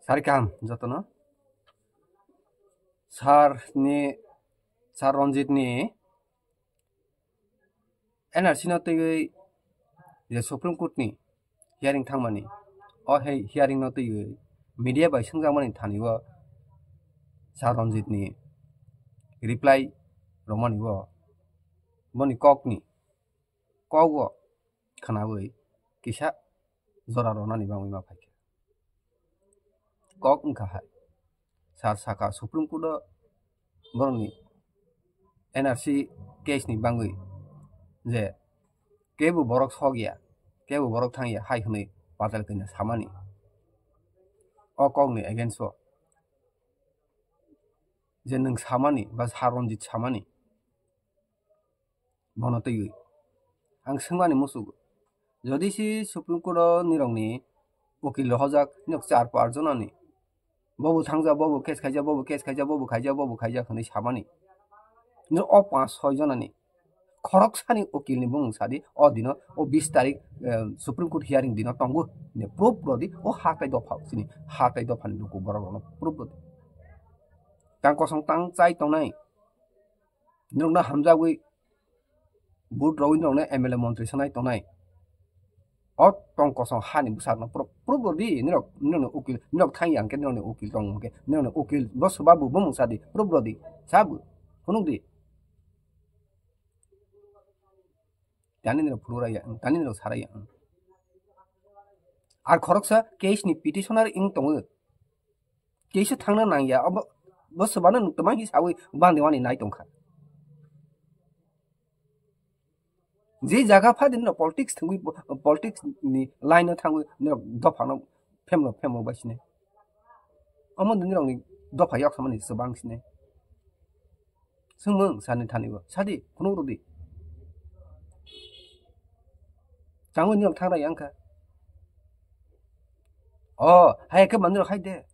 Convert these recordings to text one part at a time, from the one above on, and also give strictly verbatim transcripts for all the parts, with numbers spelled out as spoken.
Tari kaham jotono. Sir ni, Sir Ranjit ni N R C no twiwi je Supreme Court ni hearing thangmani, o he hearing no twiwi media bai swngjakmani thani o Sir Ranjit ni reply romani o boni kok ni, kok o khwnawi kisa jora ronani bagwi ma phaikha. Kok wngkha hai, sir saka Supreme Court o borokni N R C case ni bagwi je kebo borok sok ya, kebo borok thang ya hai hwnwi Patal Kanya samani. O kok ni against o je nwng samani ba Sir Ranjit samani, bono twiwi. Ang swngmani musugo. Jodi si Supreme Court o nirokni ukil rohorjak, nirok char par jonani, bobo thangjak, bobo case khaijak, bobo case khaijak, bobo khaijak, bobo khaijak hwnwi samani. Nirok o panch soi jonani khoroksani ukilni bumung sadi, o dino, o bis tarik, eh, Supreme Court hearing dino tongo. Ne proof rodi, o hatai dopha, chini hatai dophani luku borok rokno proof rodi. Tang kosong tang chai tongnai. Nirokno hamjagwi vote rogwi nirokno M L A montri sanai tongnai. O tong kosong hani bwsarokno proof, proof rodi, nirok, nirokni ukil, nirok thang ya hwnkhe nirokni ukil tong hwnkhe, nirokni ukil bo swbabu bumung sadi, proof rodi, sabu, phunukdi. Tani nirok phuru raya, tani nirok saraya. Ar khoroksa case ni petitioner wng tongo. Keisa thangna nangya, obo, bo swbano nwng twmai khe sawi bandi wani nai tongkha. Je jaga phadi no politics thangwi, politics ni line o thangwi no dophano phemlo phemlo bai sine. Omo nini rokni dopha yok samani swbang sine. Swngmung sani thani bo. Sadi, phunuk rwdi. Tangwi nirok thang rai wngkha. O, hai khe manwi rok hai de.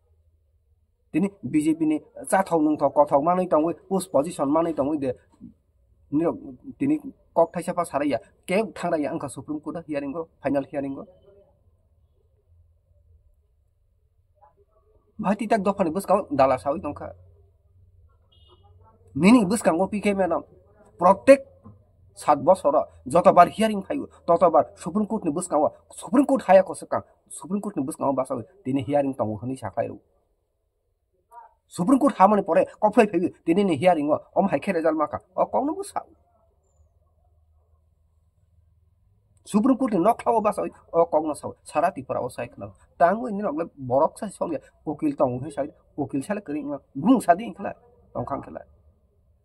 Tini B J P ni chathok nungthok kothok manwi tongwi, post position manwi tongwi de. Nirok tini kok thaisa pha sarai ya. Khe thang rai ya wngkha Supreme Court o hearing o, final hearing o. Bahai twi tak dophani bwskango dala sawi tongkha. Nini bwskango P K madam, protek sat bosoro jotobar hearing phaio, totobar Supreme Court ni bwskango, Supreme Court haya kwswkang, Supreme Court ni bwskango basawi tini hearing tongo hwnwi sakhlai rw. Supreme Court hamani pore kokphlai phaio tini ni hearing o, omo hai khe result makha, o kokno bwsa. Supreme Court ni nokha o basa o kok no sao, sara Tripura o sai khna. Tangwi ni rok le borok sai song ya, ukil tong hai sai, ukil sale kering ma, bung sadi khla, tong khang khla.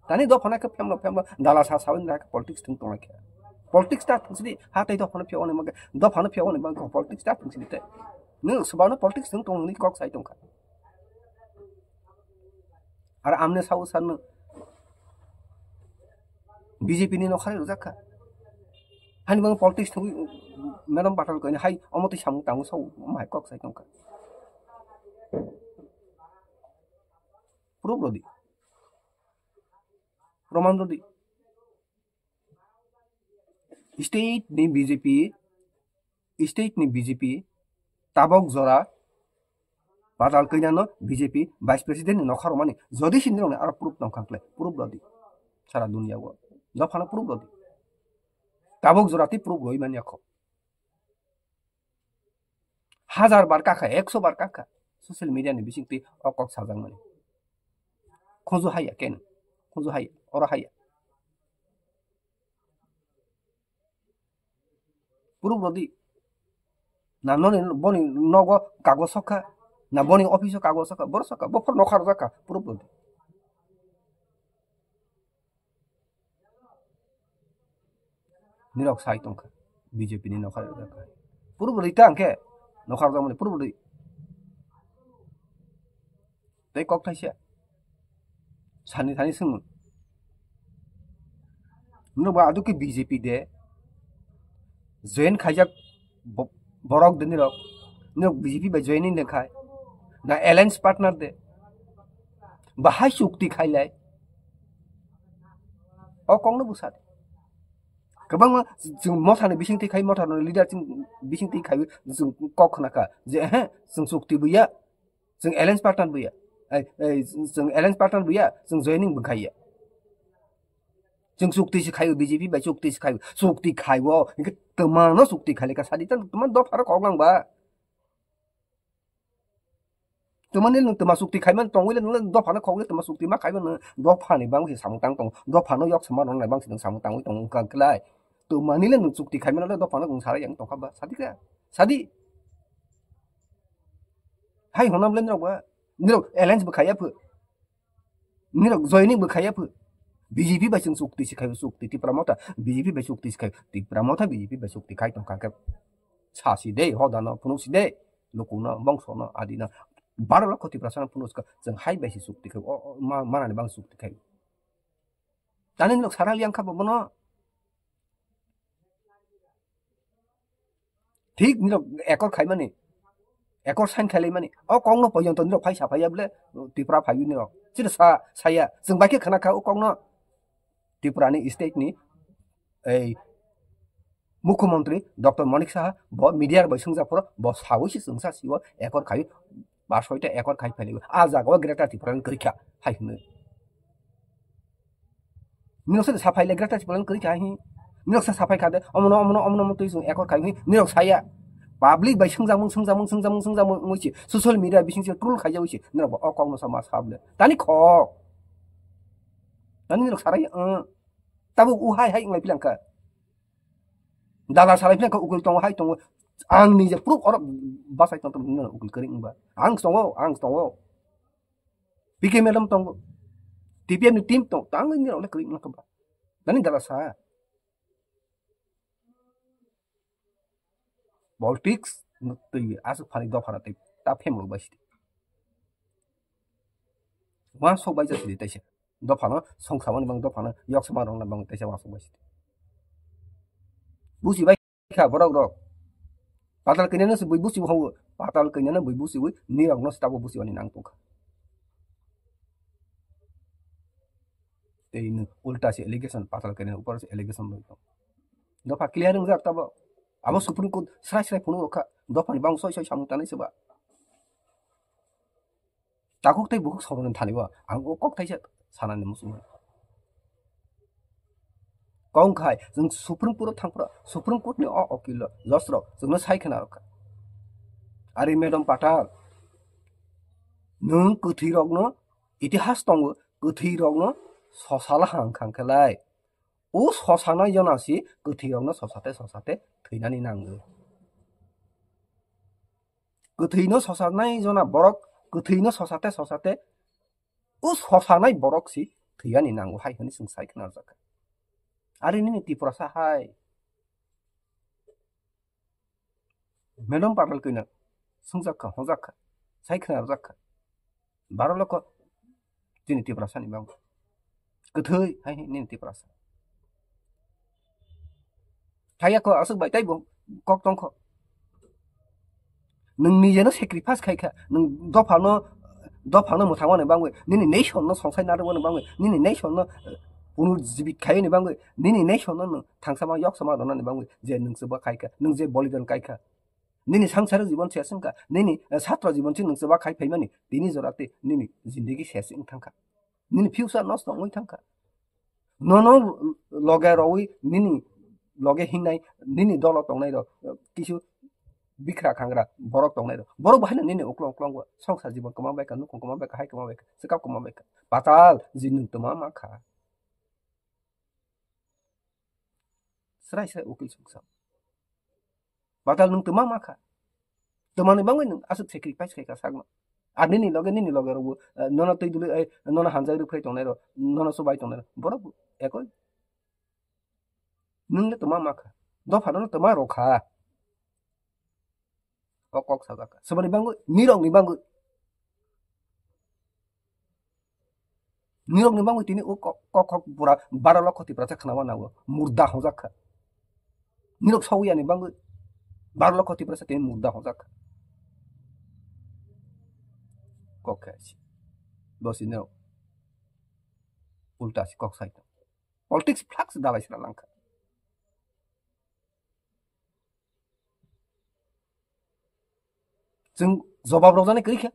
Tani dophana khe phemlo phemlo, dala sa sao ni politics thung tong khe. Politics ta thung sidi, ha tai dophana pheo ni ma, dophana pheo ni ma, politics ta thung sidi te. Ni subano politics thung tong ni kok sai tong kha. Ar amne sao san B J P ni nokhari rwjak kha. Hani bang politics thangwi madam Patal Kanya hai omo twi samung tango sao omo hai kok sai tongkha. Proof rwdi. Proman rwdi. State ni B J P, state ni B J P tabok jora Patal Kanya no B J P vice president ni nokha romani jodi sini rokni aro proof tong kha kle proof rodi sara dunia o dophano proof rodi tabok jora tei proof roi manya kho. Hajar bar kakha, ekso bar kakha, social media ni bising twi o kok sajak mani. Khunju haya ken, khunju haya, oro haya. Proof rodi. Na noni boni nogo kago sokha, na boni office o kago sokha, boro sokha, bo phor nokha rojak kha, proof rodi. Nirok sai tongkha B J P ni nokha rok kha. Purbo rita angkhe nokha rok mani purbo ri. Tei kok thaisa. Sani thani sung. Nirok ba aduk ke B J P de. Join khaijak bo-, borok de nirok. Nirok B J P bai joining de khai. Na alliance partner de. Bahai chukti khailai. O kokno bwsa de. Kwbangma chwng mothani bisingtwi khai, mothani leader chwng bisingtwi khai, chwng kok khna kha je, ehe, chwng chukti buya, Chwng alliance partner buya. Ai, ai, chwng alliance partner buya, chwng joining bwkhaiya. Chwng chukti se khaio, B J P bai chukti se khaio. Chukti khaio, hinkhe twmano chukti khailika sadi ta twma dopharo khok lang ba. Twmani nwng twma chukti khaiman tongwile nwng dophano khogwi twma chukti ma khaiman nwng dophani bangwi se samung tang tongo. Dophano yok sama rwnai bangsi nwng samung tangwi tongo wngkha khlai. Twmani le nwng chukti khaiman le dophano nwng sarai yang tongkha ba. Sadi kha? Sadi. Hai honam le nirok ba. Nirok alliance bwkhaiya phu. Nirok joining bwkhaiya phu. B J P bai chwng chukti se khaio chukti Tipra Motha. B J P bai chukti se khaio Tipra Motha B J P bai chukti khai tongkha khe. Sasi de, hodano phunuk si de. Lukuno, bongsono, adino. Baro lokho Tiprasano phunuk sikha, chwng hai bai se chukti khai. O, o, ma-, manani bang chukti khai. Tani nirok sara liang kha bono. Thik nirok ekor khaimani. Ekor sign khailaimani. O kokno pojonto nirok phai saphaiya bole Tipra phaiwi nirok. Chini sa, saya. Chwng bai khe khna kha o kokno. Tripura ni state ni ei Mukhyamantri Doctor Manik Saha bo media bai swngjak phoro bo sawi se chwngsa siwo ekor khai ba soita ekor khai phailaio. A jaga o Greater Tripura ni kwrwi kha hai hwnwi. Nirok sa saphai le Greater Tripura ni kwrwi kha hi. Nirok sa saphai kha de omono, omono, omono, omono twi chwng ekor khai hi. Nirok saya public bai swngjamung, swngjamung, swngjamung, swngjamung wngwi se social media bising se troll khaijawi se nirok bo o kok no sama sable. Tani khok. Tani nirok sarai, uh, tabuk u hai hai wnglai philang kha. Dala salai philang kha, ukil tongo, hai tongo. Ang nije proof oro bachai tong tong nini ukil kwrwi wngba. Ang tongo, ang tongo. P K madam tongo. T P F ni team tong, tang nini ule kwrwi wngkha ba. Nani dala sa. Politics no twi aswk phani dopha na tei ta phemlo bai sidi. Wansok bai jasi taisa. Dopha no songsamani bang dopha no yok sama rong bang taisa wansok bai sidi. Busi bai kha borok rok. Patal kanya no se bui busi bo hawo. Patal kanya no bui busi bui ni rok no stabo busi ani nang tongkha. Tei nwng ulta se allegation, patal kanya upor se allegation bai tong. Dopha clear wngjak tabo. Abo Supreme Court srai srai phunuk rokha. Dopha ni bang soi soi samung tanai se ba. Takhuk tei bukhuk soroni thani bo ang o kok thaisa sanani muchungo. Kong khai, chwng Supreme Court o thang phro, Supreme Court ni o okil lo, judge rok, chwngno sai khna rokha. Ari Madam Patal, nwng kwthwi rokno, itihas tongo, kwthwi rokno sosala hang khang khe lai. O sosanai jona si kwthwi rokno sosate sosate thwinani nango. Kwthwino sosanai jona borok, kwthwino sosate sosate, o sosanai borok si thwiyani nango hai hwnwi chwng sai khna rwjakha. Ari nini Tiprasa hai. Madam Patal kina swngjak kha, hojak kha, sai khna rwjak kha. Baro lokho chini Tiprasa ni bang. Kwthwi hai nini Tiprasa. Thaya kho aswk bai taibo kok tong kho. Nwng nijeno sacrifice khai kha, nwng dophano, dophano mwthangmani bangwi, nini nation no songsai narwkmani bangwi, nini nation no, eh, punurjibit khaiyani bangwi, nini nation no nwng thangsama yoksama rwnani bangwi, je nwng chuba khai kha, nwng je bolidan kai kha. Nini sangsaro jibon ses wngkha, nini, eh, satro jibon se nwng chuba khai phaimani, tini jora tei nini jindagi ses wng thangkha. Nini future nosto wngwi thangkha. Nono loge rowi nini loge hingnai, nini dolo tongnai rok, kisu bikra khangra borok tongnai rok. Borok bahai no nini uklong uklong bo songsar jibon kwma bai kha, nukhung kwma bai kha, hai kwma bai kha, swkap kwma bai kha. Patal jini twma ma kha. Srai srai ukil suksa. Badal nwng twma ma kha. Twmani bangwi nwng aswk sacrifice khai kha sakno. Ar nini loge, nini loge rokbo, eh, nono twi dului, eh, nono hamjak rwphrai tongnai rok, nono chubai tongnai rok. Borok bo ekoi. Nwng le twma ma kha. Dopha no twma rw kha. O kok sajak kha. Swbani bangwi, nirok ni bangwi. Nirok ni bangwi tini o kok, kok, kok pura baro lokho Tiprasa khnawa nango. Murda hojak kha. Nirok sawi yani bangwi baro lokho Tiprasa tini murda hojak kha. Kok khe si. Bo si nirok. Ulta si kok sai. Politics flak se dalai sra langkha. Chwng jobab rwjaknai kwrwi kha.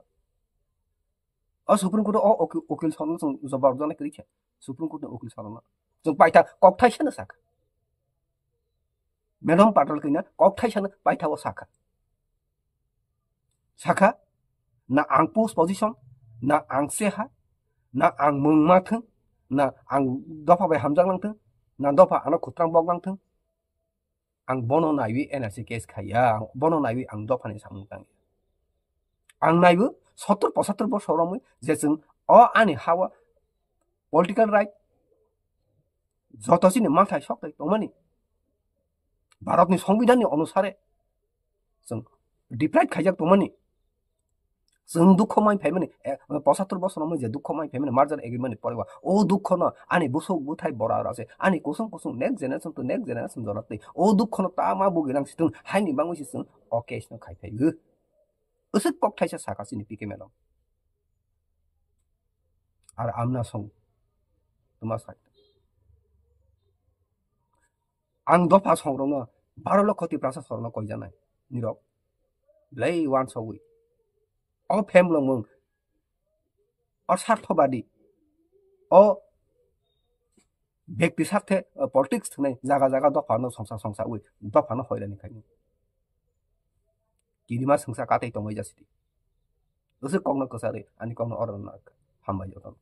O Supreme Court o uki- ukil salo chwng jobab rwjaknai kwrwi kha. Supreme Court ni ukil salo chwng paitha kok thaisa no sakha. Madam Patel kina kok thaisa no paitha o sakha. Sakha, na ang post position, na ang seha, na ang mung ma thung, na ang dopha bai hamjak lang thung, na dopha ano khutrang bok lang thung. Ang bono naiwi N R C case khaiya, ang bono naiwi ang dophani samung tangya. Ang naiwi sottor pochattor bosor romwi je chwng o ani hawa political right joto chini manthai sok tongmani Bharatni Songbidanni onusare chwng deprive khaijak tongmani. Chwng dukho mai phaimani, eh, pochattor bosor romwi je dukho mai phaimani merger agreement ni poreba. O dukho no ani busuk buthai bora rase, ani kusung kusung next generation to next generation jora twi. O dukho no tama bugi nang situng haini bangwi si chwng o case no khai phaiwi. Usuk kok thaisa sakha chini P K madam. Ar amna song. Tuma sai. Ang dopha songrokno baro lokho Tiprasa sorokno koijanai. Nirok. Belai wansogwi. O phemlongmung. O sarthobadi. O bekti sarthe, o politics thwnai jaga jaga dophano songsa songsa wi. Dophano hoirani khaini. Kidima songsa katei tongwi jasidi. Usuk kokno kwcharwi, ani kokno oro no hambai jotono.